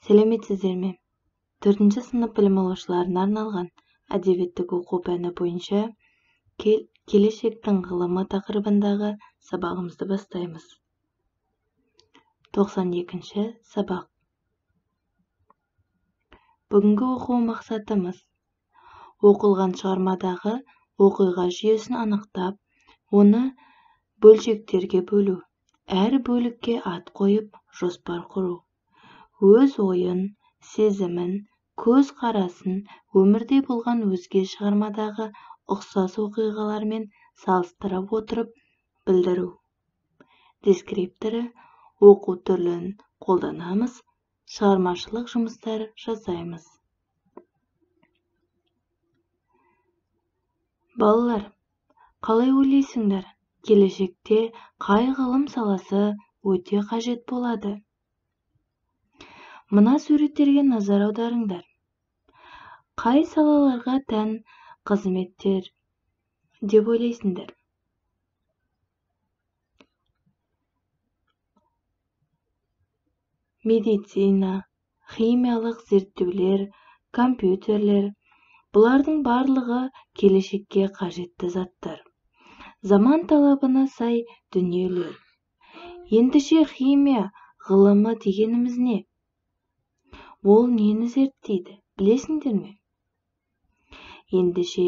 Сәлеметсіздер ме? 4-ші сынып білім алушыларына арналған әдебиеттік оқу пәні бойынша келешектің ғылымы тақырыбындағы сабағымызды бастаймыз. 92-ші сабақ. Бүгінгі оқу мақсатымыз оқылған шығармадағы оқиға жүйесін анықтап, оны бөлшектерге бөлу, әр бөлікке ат қойып, жоспар құру. Өз ойын, сезімін, көз қарасын өмірде болған өзге шығармадағы ұқсас оқиғалармен салыстырып отырып білдіру. Дескрипторы оқу түрлерін қолданамыз, шығармашылық жұмыстар жасаймыз. Балалар, қалай ойлайсыңдар, келешекте қай ғылым саласы өте қажет болады? Мына суреттерге назар аударыңдар. Қай салаларға тән қызметтер деп ойлайсыңдар? Медицина, химиялық зерттеулер, компьютерлер, бұлардың барлығы келешекке қажетті заттар. Заман талабына сай дүниелер. Ендеше химия ғылымы дегеніміз не? Ол нені зерттейді, білесіңдер ме? Ендеше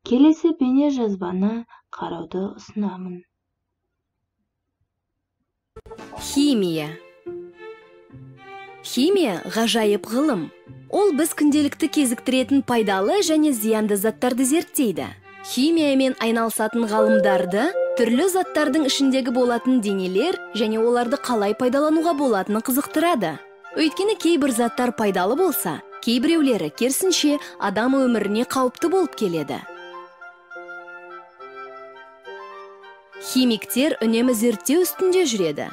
келесі бейне жазбаны қарауды ұсынамын. Химия. Химия ғажайып ғылым. Ол біз күнделікті кезіктіретін пайдалы және зиянды заттарды зерттейді. Химиямен айналысатын ғалымдарды түрлі заттардың ішіндегі болатын денелер және оларды қалай пайдалануға болатыны қызықтырады. Өйткені кейбір заттар пайдалы болса, кейбіреулері керісінше адам өміріне қауіпті болып келеді. Химиктер үнемі зерттеу үстінде жүреді.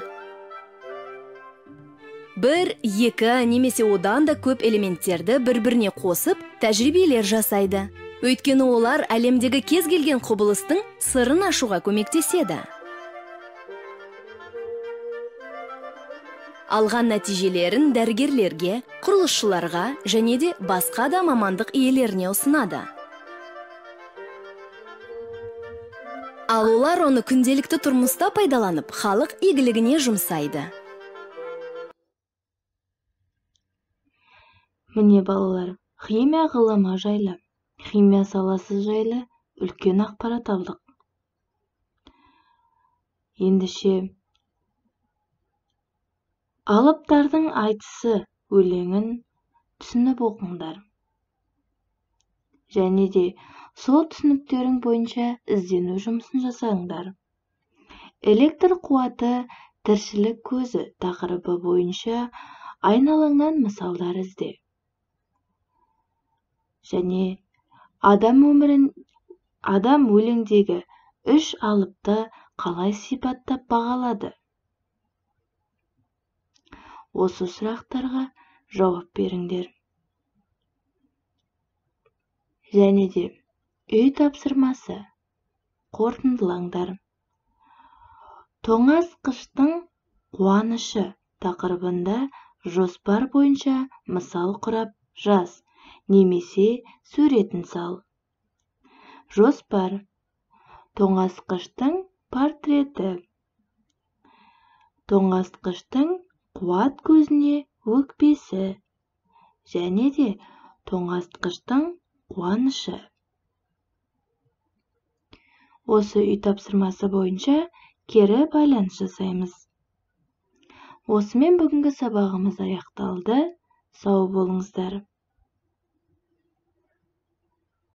1, 2 немесе одан да көп элементтерді бір-біріне қосып, тәжірибелер жасайды. Өйткені олар әлемдегі кез келген құбылыстың сырын ашуға көмектеседі. Алған нәтижелерін дәрігерлерге, құрылысшыларға және де басқа да мамандық иелеріне ұсынады. Ал олар оны күнделікті тұрмыста пайдаланып, халық игілігіне жұмсайды. Міне балалар, химия ғылымы жайлы, химия саласы жайлы үлкен ақпарат алдық. Ендеше алыптардың айтысы өлеңін түсініп оқыңдар. Және де сол түсініктерің бойынша іздену жұмысын жасаңдар. Электр қуаты тіршілік көзі тақырыбы бойынша айналаңнан мысалдар ізде. Және адам өлеңдегі үш алыпты қалай сипаттап бағалады? Осы сұрақтарға жауап беріңдер. Және де үй тапсырмасы қорытындылаңдар. Тоңазытқыштың қуанышы тақырыбында жоспар бойынша мысал құрап жаз немесе суретін сал. Жоспар. Тоңазытқыштың портреті. Тоңазытқыштың қуат көзіне өкпесі. Және де тоңазытқыштың қуанышы. Осы үй тапсырмасы бойынша кері байланыс жасаймыз. Осымен бүгінгі сабағымыз аяқталды. Сау болыңыздар.